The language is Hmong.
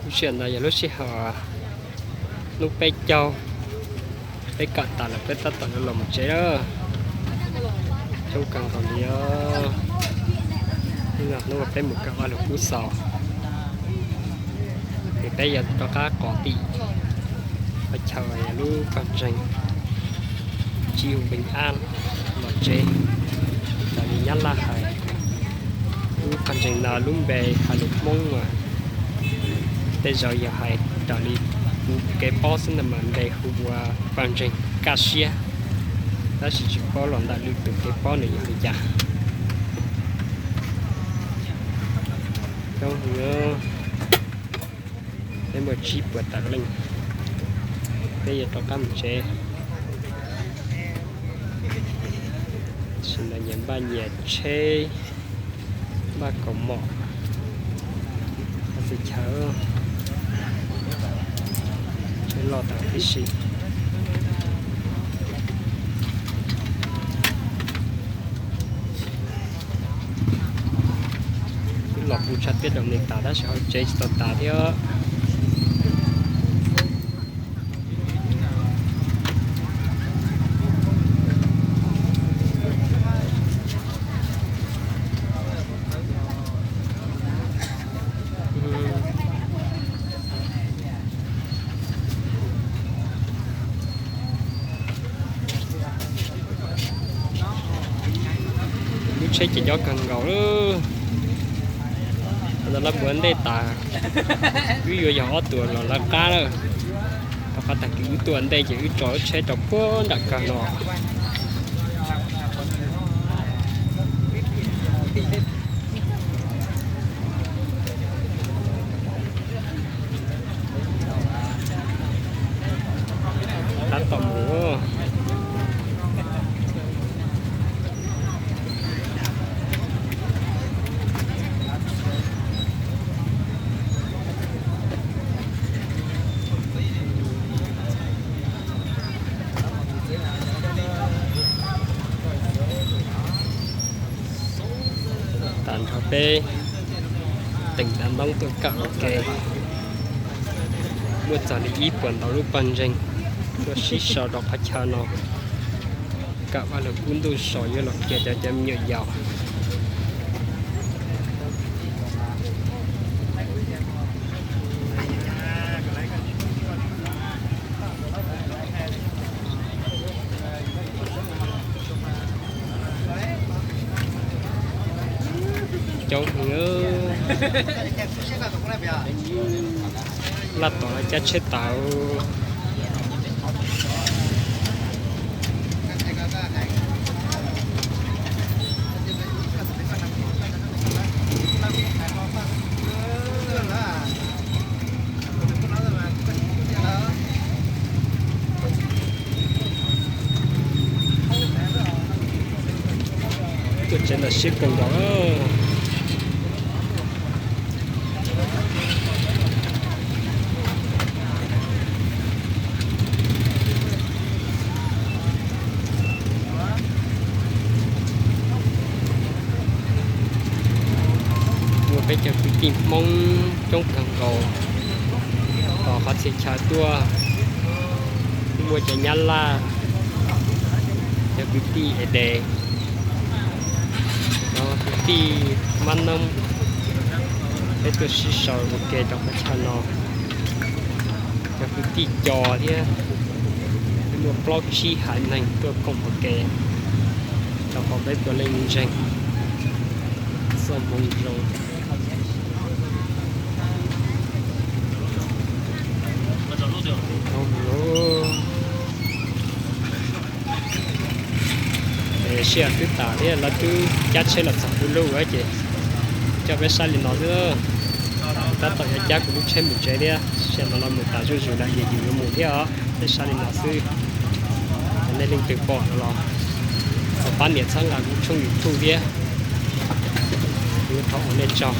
Lub sij hawm no yog lub sij hawm hnub peb caug, peb kawm tas lawm peb tab tom los mus tsev lawm. Coob kawg nkaus li os. Hnub no hnub uas peb mus kawm Vaj Lug Kub Xaus, es peb yuav rov qab qos tim qhov chaw lub pawg ntseeg Chiu Vees Ab los tsev. Raws li Nyab Laj hais, lub pawg ntseeg no lub npe hais lus Hmoob mas tej zaum yog hais raws li kuv kev paub xwb ntag mas npe hu ua pawg ntseeg Kaj Siab, tab sis tsis paub los ntawm lwm tus kev paub nws yog li cas. Coob heev, peb muaj tsib puas tawm leej, peb yuav rov qab mus tsev. Tam sim no nyias npaj nyias tsheb, npaj kaus mom, qhov txhia chaw, tsheb loj tau tib si. Twb los puv tshaj tiaj daus ni tas tab sis hauv tsev tsis tau tas thiab. Lub tsheb ces coob kawg nkaus. Thaum lawv mus ua ntej tas, wb yuav yog ob tug los lawv qab lawm. Rau qhov tag kis wb tuaj ua ntej ces wb tso lub tsheb rau puag nram kawg no. Tab tom mus. Tas nrho peb teem dav ntoob tuaj kawm ua ke, muaj txog li ib puas ntau lub pawg ntseeg tuaj sib sau rau qhov chaw no kawm Vaj Lug Kub Ntuj Saum yuav los kiag rau cov me nyuam yaus. Coob heev. Laj tom lawv cab tsheb tawm. Tuaj tsev ntawm siab kawg nkaus. Muaj peb cov kwv tij Hmoob coob kawg nkaus, tos qhov txhia chaw tuaj. Muaj cov Nyab Laj, cov kwv tij Ede, cov kwv tij Mab Noob, peb tuaj sib sau ua ke rau qhov chaw no. Cov kwv tij Co thiab, peb muaj plaub tsib haiv neeg tuaj koom ua ke, rau qhov peb puav leej ntseeg txoj hmoo zoo. Sij hawm twb tas thiab, lawv twb cab tsheb los txog kuv lub ces coj peb saib li no xwb. Tab tom yuav cab kuv lub tsheb mus tsev thiab, sij hawm no los mus tas zuj zus lawm, yus yuav mus thiab os. Peb saib li no xwb, nej leej twg pom no los thov pab nias txhawb nqa kuv tshooj YouTube thiab, kuv thov ua nej tsaug.